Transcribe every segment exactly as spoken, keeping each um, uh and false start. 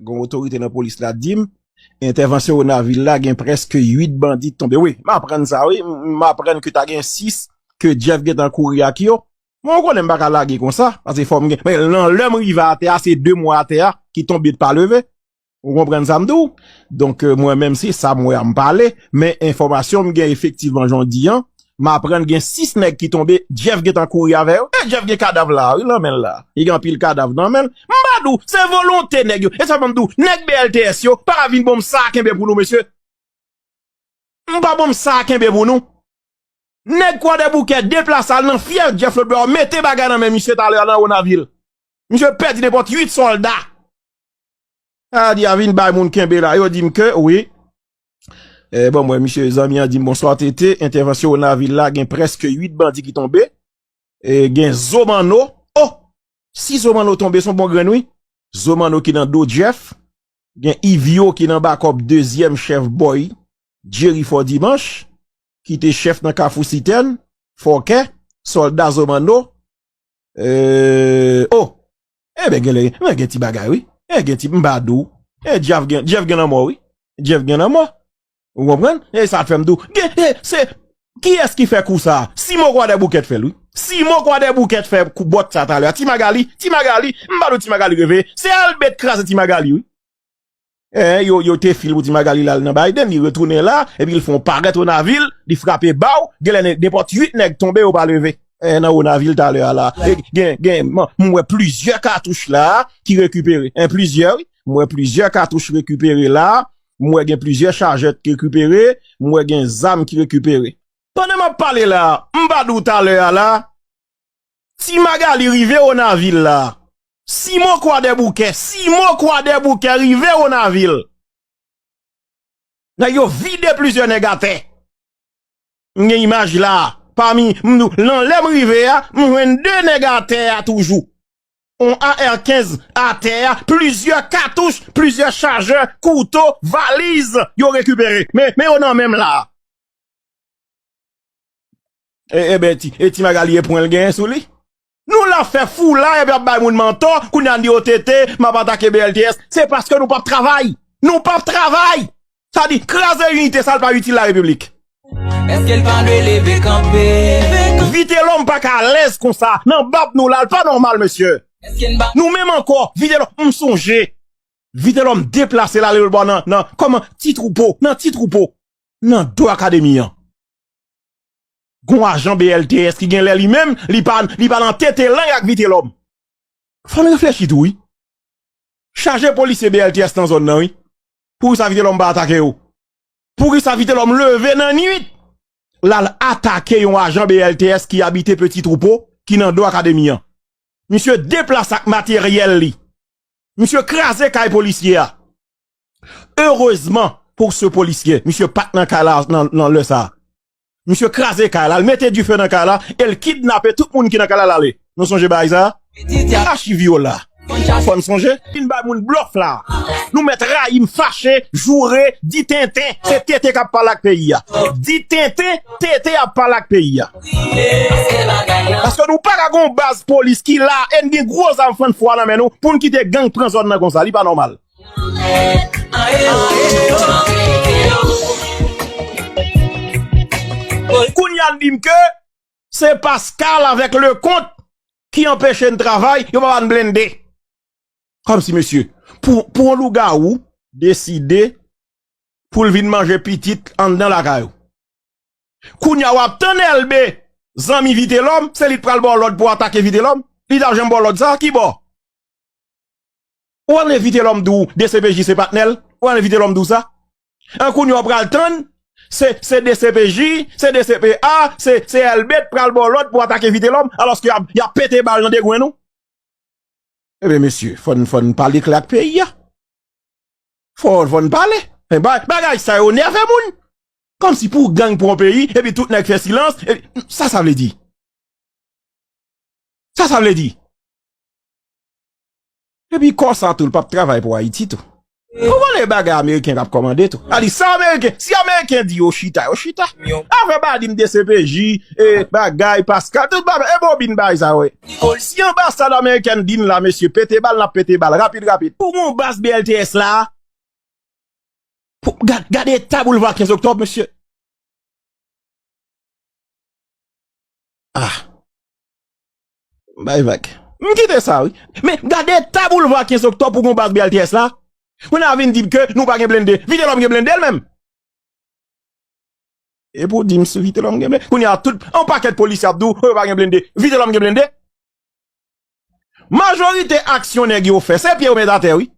Gon otorite nan polis la di m, entèvansyon Wonavil la gen prèske uit bandi ki tonbe. Wi, m aprann sa, wi. M, m aprann ke ta gen sis ke Jeff gentan kouri ak yo. Mwen, w konnen m pa ka lage konsa, paske fò m gen, men nan lè m rive atè a, se de mwa atè a ki tonbe pa leve. Ou konprann sa m di w? Donk, euh, mwen menm, se sa m wè a m pale, men enfòmasyon m gen efektivman jan w di an, m aprann gen sis nèg ki tonbe, Jeff gentan kouri avè yo. E Jeff gen kadav la, wi, nan men l la. Li gen anpil kadav nan men l. M pa di w, se volonte nèg yo. E sa fè m di w, nèg B L T S yo, pa ka vin ban m sa kenbe pou nou, mesye. M pa ban m sa kenbe pou nou. Nèg Kwadèboukè deplase al nan fyèf Jeff lòt bò, mete bagay nan men misye talè a nan Wonavil. Misye pèdi nenpòt uit sòlda. A di a vin bay moun kenbe la. Yo di m ke, wi. E, bon, mwen, misye, zanmi an di m, bonswa, T T. Entèvansyon Wonavil la, gen prèske uit bandi ki tonbe. E, gen Zo Manno. Oh! Si Zo Manno tonbe, se yon bon grenn, wi. Zo Manno ki nan do Jeff. Gen Ivio ki nan bakòp dezyèm chèf bòy, Jerry Fò Dimanch, ki te chèf nan Kafou Sitèn, Fòkè, sòlda Zo Manno. Euh, oh! Enben, genlè, men gen ti bagay, wi. E gen ti, m pa di w. E Jeff gen, Jeff gen lanmò, wi. Jeff gen lanmò. Ou konprann? E sa fè m di w. Gen, e, se, kiyès ki fè kou sa a? Simon Kwadèboukè t fè l, wi. Simon Kwadèboukè t fè kou bòt sa talè a. Ti Magali, Ti Magali, m pa di w Ti Magali reveye. Se Elbé t kraze Ti Magali, wi. E, yo, yo te file pou Ti Magali l al nan Biden, li retounen la, epi l fè yon parèt Wonavil, li frape ba w, genlè nenpòt uit nèg tonbe, yo pa leve. E, nan Wonavil talè a la. E, gen, gen, m, m wè plizyè katouch la ki rekipere. En, plizyè, wi. M wè plizyè katouch rekipere la. M wè gen plizyè chajè ki rekipere. M wè gen zam ki rekipere. Pandan m ap pale la, m pa di w talè a la, Ti Magali rive Wonavil la. Simon Kwadèboukè, Simon Kwadèboukè rive Wonavil. Nèg yo vide plizyè nèg atè. M gen imaj la. Pami, m, nan lè m rive a, m jwenn de nèg atè a toujou. On A R kenz atè a, plizyè katouch, plizyè chajè, kouto, valiz, yo rekipere. Men, men yo nan men m la. E, e ben, ti, e Ti Magali e pwen l genyen sou li. Nou la fè foulay epi ap bay moun mantò, kounye a n di O T T, m ap atake B L T S. Se paske nou p ap travay. Nou p ap travay. Sa di, kraze inite, sa l pa itil la repiblik. Èske l pa dwe leve kanpe? Vitelòm pa ka alèz konsa. Nan bab nou la, l pa nòmal, mesye. Èske n pa Nou menm ankò, Vitelòm, m sonje. Vitelòm deplase l ale lòt bò nan, nan, kòman, Ti Twoupo, nan Ti Twoupo, nan do akademi an. Gon ajan B L T S ki genlè li menm, li pa, li pa nan tete lang ak Vitelòm. Fò n reflechi tou, wi. Chaje polisye B L T S nan zòn nan, wi. Poukisa Vitelòm pa atake yo? Poukisa Vitelòm leve nan nuit? L al atake yon ajan B L T S ki abite Petit Troupeau, ki nan do akademi an. Misye deplase ak materyèl li. Misye kraze kay polisye a. Erezman pou se polisye, misye pa t nan kay la nan, nan lè sa a. Misye kraze kay la, l mete dife nan kay la, e l kidnape tout moun ki nan kay la, l ale. Nou sonje bagay sa a? Achiv yo la. Fò n sonje. Fin bay moun blòf la. Nou mèt rayi m, fache, joure, di tenten, se tete k ap pale ak peyi a. Di tenten, tete ap pale ak peyi a. Paske nou pa ka gon baz polis ki la, e n gen gwo zam frann fwa nan men nou, pou n kite gang pran zòn nan konsa, li pa nòmal. Kounye a n di m ke se Pascal avèk Leconte ki anpeche n travay, yo pa ba n blende. Kòmsi, mesye, pou, pou yon lougawou deside pou l vin manje pitit anndan lakay ou. Kounye a w ap tann Elbe, zanmi Vitelòm, se li k pral ba w lòd pou w atake Vitelòm. Li t ap janm ba w lòd sa? Ki bò? Ou konnen Vitelòm di w D C P J se patnè l? Ou konnen Vitelòm di w sa? An kounye a w pral tann, se, se D C P J, se D C P A, se, se Elbe k pral ba w lòd pou w atake Vitelòm, alòske y ap, y ap pete bal nan de grenn ou. Ebyen, mesye, fò n, fò n pale klè ak peyi a. Fò, fò n pale. Men ba-, bagay sa yo nève moun. Kòmsi pou gang pran peyi, epi tout nèg fè silans, epi, sa sa vle di? Sa sa vle di? Epi kò sa tou, l p ap travay pou Ayiti tou. Ou konnen bagay ameriken k ap kòmande tou. A di sa ameriken, si ameriken di yo chita, yo chita. Afè Badim, D C P J, e bagay, Pascal, tout bagay, e bobin bagay sa yo ye. Si anbasad amerikèn di n la, mesye, pete bal, n ap pete bal, rapid, rapid. Pou gon bas B L T S la, pou, gad, gade eta boulva kenz oktòb, mesye. Ah. Bay vag. M kite sa, wi. Men, gade eta boulva kenz oktòb pou gon baz B L T S la. Kounye a vin di ke nou pa gen blende. Vitelòm gen blende l menm. E pou di m si Vitelòm gen blende. Kounye a tout, yon pakèt polisye ap di w, yo pa gen blende. Vitelòm gen blende. Majorite aksyon nèg yo fè, se pye yo met atè, wi.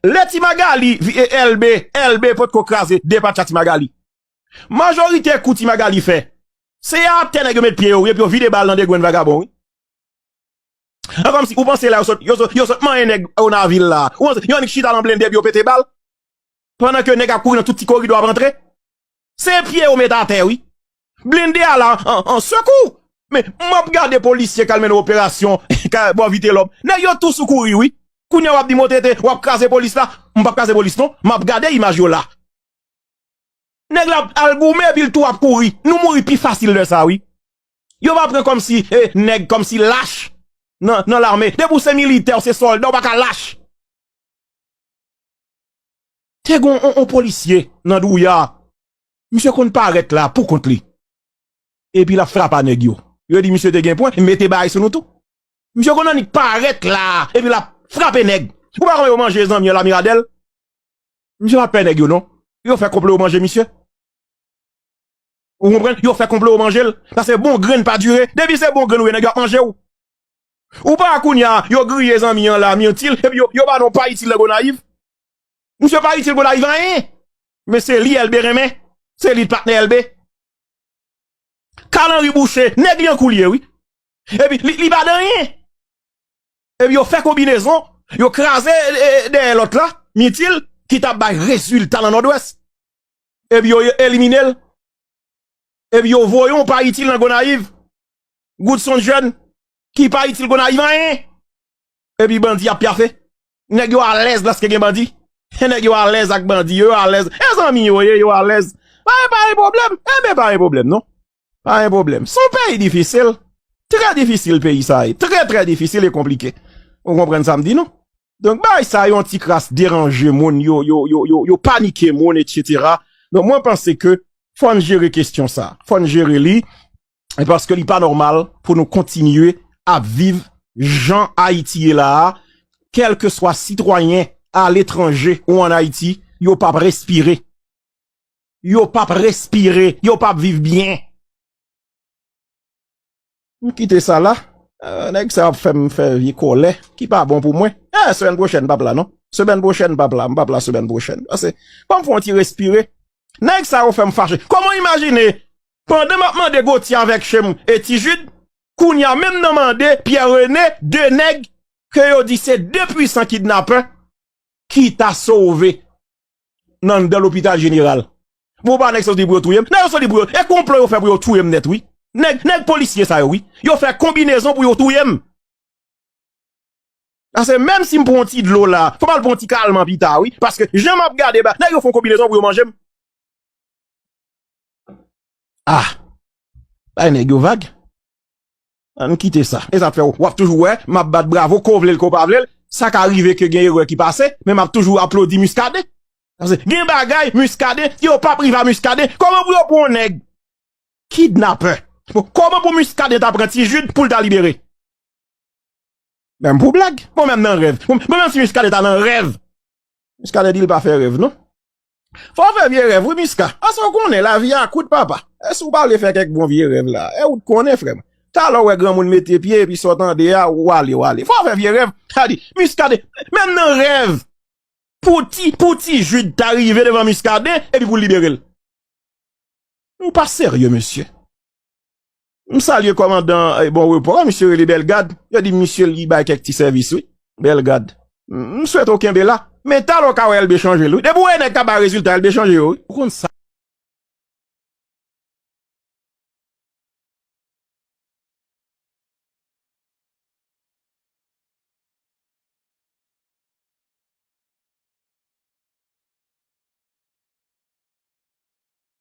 Lè Ti Magali, vi-, e, L B, L B potko kraze de patcha Ti Magali. Majorite kou Ti Magali fè, se atè nèg yo met pye yo, wi, epi yo vide bal nan de grenn vagabon, wi. An kòmsi, ou panse la yo sot, yo sot, yo sot manyen nèg Onavil la. Ou panse, yo annik chita nan blende epi yo pete bal? Pandan ke nèg ap kouri nan tout ti koridò ap antre? Se pye yo met atè, wi. Blende a la, an, an sekou. Men, m ap gade polisye k al mennen operasyon, ka, bò Vitelòm. Nèg yo tou sou kouri, wi. Kounye a w ap di m, "O T T, w ap kraze polis la." M p ap kraze polis, non. M ap gade imaj yo la. Nèg la al goumen, epi l tou ap kouri. Nou mouri pi fasil lè sa, wi. Yo pa pran kòmsi, e, nèg kòmsi lach nan, nan lame. Depi w se militè, w se sòlda, w pa ka lach. Te gon on, on polisye nan Douya. Misye konn parèt la pou kont li. Epi l ap frape a nèg yo. Yo di misye te gen pwen, mete bagay sou nou tou. Misye konn annik parèt la, epi l ap frape nèg. Ou pa konn yo manje zanmi an la Miradèl? Misye pa pè nèg yo non. Yo fè konplo yo manje misye. Ou konprann? Yo fè konplo yo manje l. Paske bon grenn pa dire. Depi se bon grenn ou ye, nèg yo ap manje w. Ou pa kounye a, yo griye zanmi an la, Mirtil, epi yo, yo pa non pa itil nan Gonayiv. Misye pa itil Gonayiv anyen. Men se li L B renmen. Se li patnè L B. Carl Henry Boucher, nèg li an kou l ye, wi. Epi, li, li pa de anyen. Epi yo fè konbinezon, yo kraze, e, e, dèyè lòt la, Mirtil, ki t ap bay rezilta nan Nòdwès. Epi yo, yo elimine l. Epi yo voye yon pa itil nan Gonayiv. Goodson Jeune, ki pa itil Gonayiv anyen. Epi bandi ap pyafe. Nèg yo alèz lòske gen bandi. Nèg yo alèz ak bandi yo, yo alèz. E zanmi yo ye, yo alèz. Pa, pa gen pwoblèm. Enben, pa gen pwoblèm, non. Pa gen pwoblèm. Se yon peyi difisil. Trè difisil peyi sa ye. Trè, trè difisil e konplike. Ou konprann sa m di, non? Donk, bagay sa yo yon ti kras deranje moun, yo, yo, yo, yo, yo panike moun, etsetera. Donk, mwen panse ke fò n jere kesyon sa. Fò n jere li. E paske li pa nòmal pou nou kontinye ap viv jan Ayiti ye la a, kèlkeswa sitwayen aletranje ou ann Ayiti, yo p ap respire. Yo p ap respire, yo p ap viv byen. M kite sa la. Eh, nèg sa yo ap fè m fè vye kòlè, ki pa bon pou mwen. Eh, semèn pwochèn, m p ap la, non. Semèn pwochèn, m p ap la, m p ap la semèn pwochèn. Pase, ban m fè yon ti respire. Nèg sa yo fè m fache. Kòman w imajine, pandan m ap mande Gauthier avèk Chem e Ti Jid, kounye a menm nan mande Pierre René, de nèg ke yo di se de pwisan kidnapè ki ta sove nan anndan lopital jeneral. Bon, pa nèg sa yo di pou yo touye m. Nèg yo sa yo di pou yo, e konplo yo fè pou yo touye m nèt, wi. Nèg, nèg polisye sa yo, wi. Yo fè konbinezon pou yo touye m. Paske menm si m pran yon ti dlo la, fò m al pran yon ti kalman pita, wi. Paske jan m ap gade ba, nèg yo fè yon konbinezon pou yo manje m. Ah! Bay nèg yo vag. Ann kite sa. E sa fè w, w ap toujou wè, m ap bat bravo, ke w vle l, ke w pa vle l. Sa ka rive ke gen erè ki pase, men m ap toujou aplodi Muscadin. Paske gen bagay, Muscadin, yo p ap rive a Muscadin. Kòman pou yo pran yon nèg kidnapè? Bon, kòman pou Muscadin ta pran Ti Jid pou l ta libere? Menm pou blag. Bon, menm nan rèv. Bon, bon, menm si Muscadin ta nan rèv. Muscadin di l pa fè rèv, non. Fò w fè vye rèv, wi, Musca. Paske w konnen, lavi a kout, papa. E si w pa vle fè kèk bon vye rèv la, e ou t konnen, frè m. Talè w wè granmoun mete pye, epi sa w tande a, w ale, w ale. Fò w fè vye rèv. Sa di, Muscadin, menm nan rèv, pou Ti, pou Ti Jid ta rive devan Muscadin, epi pou l libere l. Nou pa serye, mesye. M salye kòmandan, eh, Bon Repos, misye rele Bèlgad. Yo di misye li bay kèk ti sèvis, wi. Bèlgad. M, m swete w kenbe la. Men talè w ka wè L B chanje l, wi. Depi w wè nèg ka bay rezilta, L B chanje yo, wi. Ou konn sa.